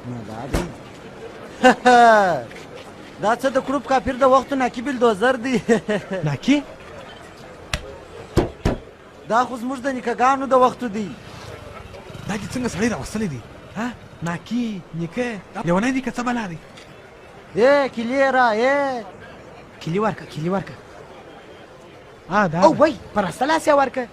نه دا دی. دا څه د کړوپ کافر د وختو ناکي بلدوزر دی. ناکي؟ دا خو زموږ د نیکهګانو د وختو دی. دا دې څنګه سړی راوستلی دی؟ ها ناکي نیکه لیونی دی که څه بلا دی؟ ای کیلې را ای کیلي ورکه، کیلي ورکه. ها دا او وای په راسته لاس یې ورکه.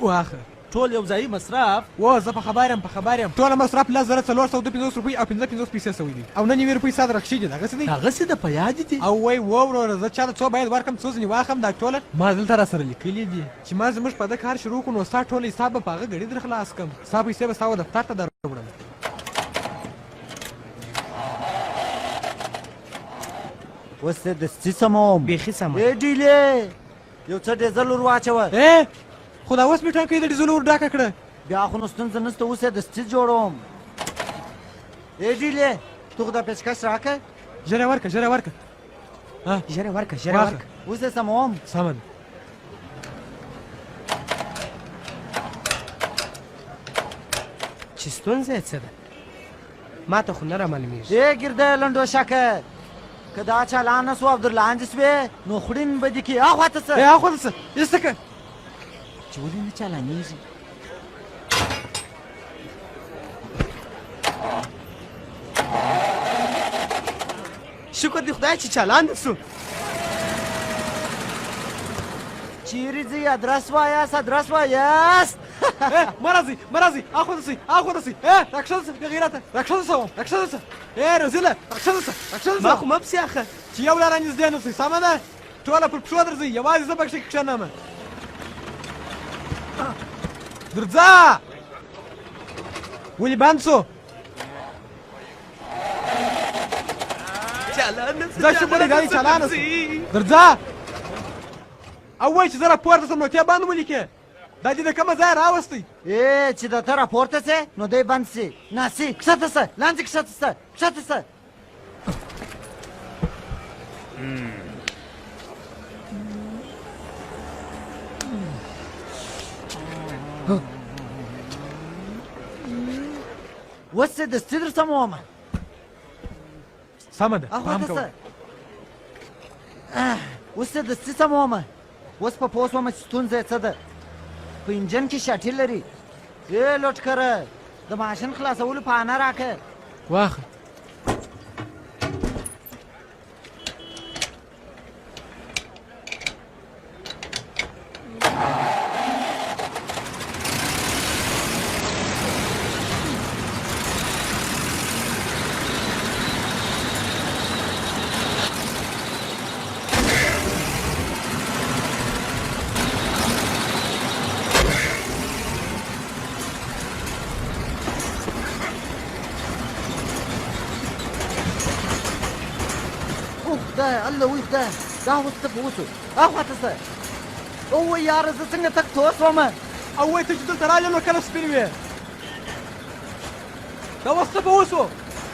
واخه. ټول یو ځایي مصرف. وو زه په خبر یم، په خبر یم. ټوله مصرف 10452 روپۍ او 55 پیسې سوی دی او 99 روپۍ ستا د رکشې دي، دغسې دی؟ دغسې ده، په یاد دي. او وای وو وروره زه چاته څو باید ورکم، څو ځنې واخم، دا ټوله ما دلته راسره لیکلي دي. چې ما زموږ په ده کار شروع کړو نو ستا ټوله حساب به په هغه ګړي در خلاص کم، ستا پیسې به ستا و دفتر ته در وړم. اوس یې دستي سموم. بیخي سمه. ای ډیلې یو څه ډیزل ور واچوه. ای خو دا اوس مې ټانکۍ د ډیزلو ور ډکه کړه. بیا خو نو ستونزه نشته، اوس یې دستي جوړوم. ای ډیلې ته خو دا پیچکش راکړه. ژر یې ورکړه، ژر یې ورکړه. ژر یې ورکړه، ژر یې واخله. ورکړه. اوس یې سموم. سمه ده. چې ستونزه یې څه ده ما ته خو نه رامعلومېږي. ای ګرده لنډوشکه که دا چالان نه سو او در لاندې سوې نو خوړین به دې کړي. اخوا ته څه؟ ای اخوا ته څه؟ ایسته که. چې ولې نه چالانېږي؟ شکر دی خدای چې چالان نه سو. چیرې ځئ؟ ادرس وایاست، ادرس وایاست. مه راځئ، مه راځئ، اخوا ته سئ، اخوا ته سئ. ای راکښته سه بېغیرته، راکښته سه وم، راکښته سه. ای رزیله راکښته سه، راکښته ما سه. خو مه پسې اخه. چې یو لار رانږدې نه سئ، سمه ده؟ ټوله پر پښو درځئ، یوازې زه پکښې کښېنم. درځه. ولې بند سو؟ چالانه سه، ځه شکر دی، دا دې چالانه سو. درځه. او وایي چې زه راپورته سم نو ته بند ولیکې. دا دې د کومه ځایه راوستی؟ ای چې د ته راپورته سې نو دی بند سي. ناسي کښته سه، لاندې کښته سه، کښته سه. اوس یې دستي در سمومه. سمه ده، اخوا پام ته کوه. سه. اوس یې دستي سمومه. اوس په پوه سوم چې ستونزه یې څه ده. په انجن کې شاټي لري. ای لوټکره د ماشین خلاصولو پانه راکړه. واخله. او خدای الله وی خدای دا اوس څه په وسو؟ اخوا ته څه؟ او یاره زه څنګه تک تور سوم. او وای ته چې دلته راغلې نو کله سپین وې؟ دا اوس څه په وسو؟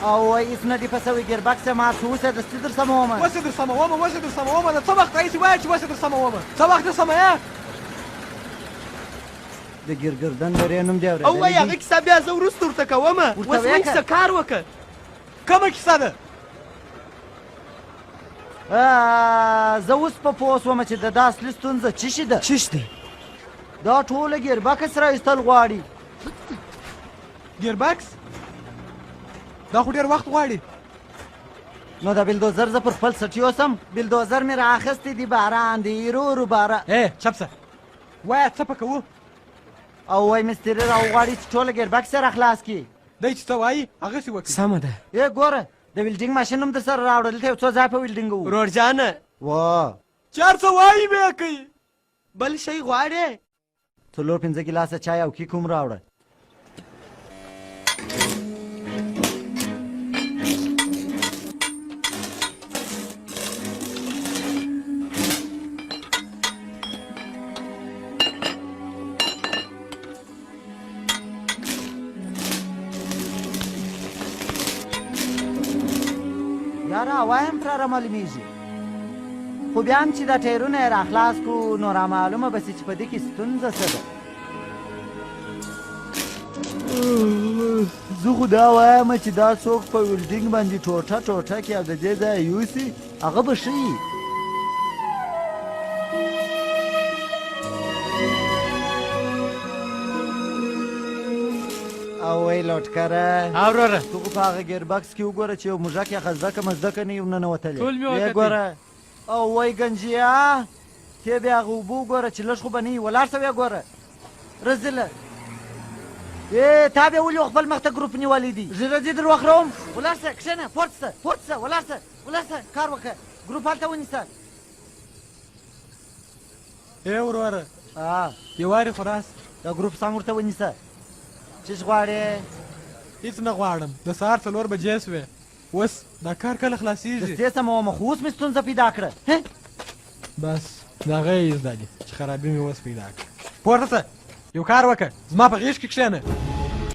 او وای هېڅ نه دي په سوي، ګیربکس یې مات شو. اوس یې دستي در سمومه. اوس یې در سمومه، اوس یې در سمومه. د څه وخت راهیسې وایې چې اوس یې در سمومه؟ څه وخت یې سموې؟ د ګیرګردن درې نوم دې او وای اورېدلی هغه دی؟ کیسه بیا زه وروسته ورته کوم. ورته اوس ویې موږ که. څه کار وکړه؟ کومه کیسه ده؟ زه اوس په پوه سوم چې د دا اصلي ستونزه څه شي ده. څه شي ده؟ دا ټوله ګیربکس را ایستل غواړي. ګیربکس؟ دا خو ډېر وخت غواړي. نو د بلدوزر زه پر خپل څټ یوسم. بلدوزر مې را اخیستی دی، باران دی ورو ورو باره. ای چپ سه، وایه څه په کوو؟ او وای مستري را وغواړي چې ټوله ګیربکس یې را خلاص کړي. دی چې څه وایي هغسې وکړي. سمه ده. ای ګوره د ویلډینګ ماشین هم در سره راوړه، دلته یو څو ځای په ویلډینګ وو. ورور جانه. وه. چې هر څه وایي بیا کوي. بل شی غواړې؟ څلور پنځه ګیلاسه چای او کیک هم راوړه. یاره هوا هم پرې رامعلومېږي، خو بیا هم چې دا ټایرونه یې راخلاص کړو نو رامعلومه به سي چې په دې کې ستونزه څه ده. زه خو دا وایم چې دا څوک په ویلډینګ باندې ټوټه ټوټه کړي او د دې ځایه یوسي، هغه به ښه وي. او وی لوټکره. ها وروره. ته خو په هغه ګیربکس کې وګوره چې یو موږک یا خزدکه مزدکه نه وي ورننوتلې. ټول مې ویې وکتل. ګوره. او وای ګنجیا ته بیا هغه اوبه وګوره چې لږ خو به نه وي، ولاړ شه ویې ګوره رزله. ای تا بیا ولې خپل مخ ته ګروپ نیولی دی؟ ږیره دې در وخروم. ولاړ شه، کښېنه، پورته شه، پورته شه، ولاړ شه، ولاړ شه، کار وکړه، ګروپ هلته ونیسه. ای وروره ها یو وارې خو راشه. دا ګروپ سم ورته ونیسه. څه غواړې؟ هېڅ نه غواړم، د سهار 4 بجې شوې، اوس دا کار کله خلاصېږي؟ دستې سموم، خو اوس مې ستونزه پیدا کړه. بس د هغه یې زده دي چې خرابي مې اوس پیدا کړه. پورته شه، یو کار وکړه، زما په غېږ کې کښېنه.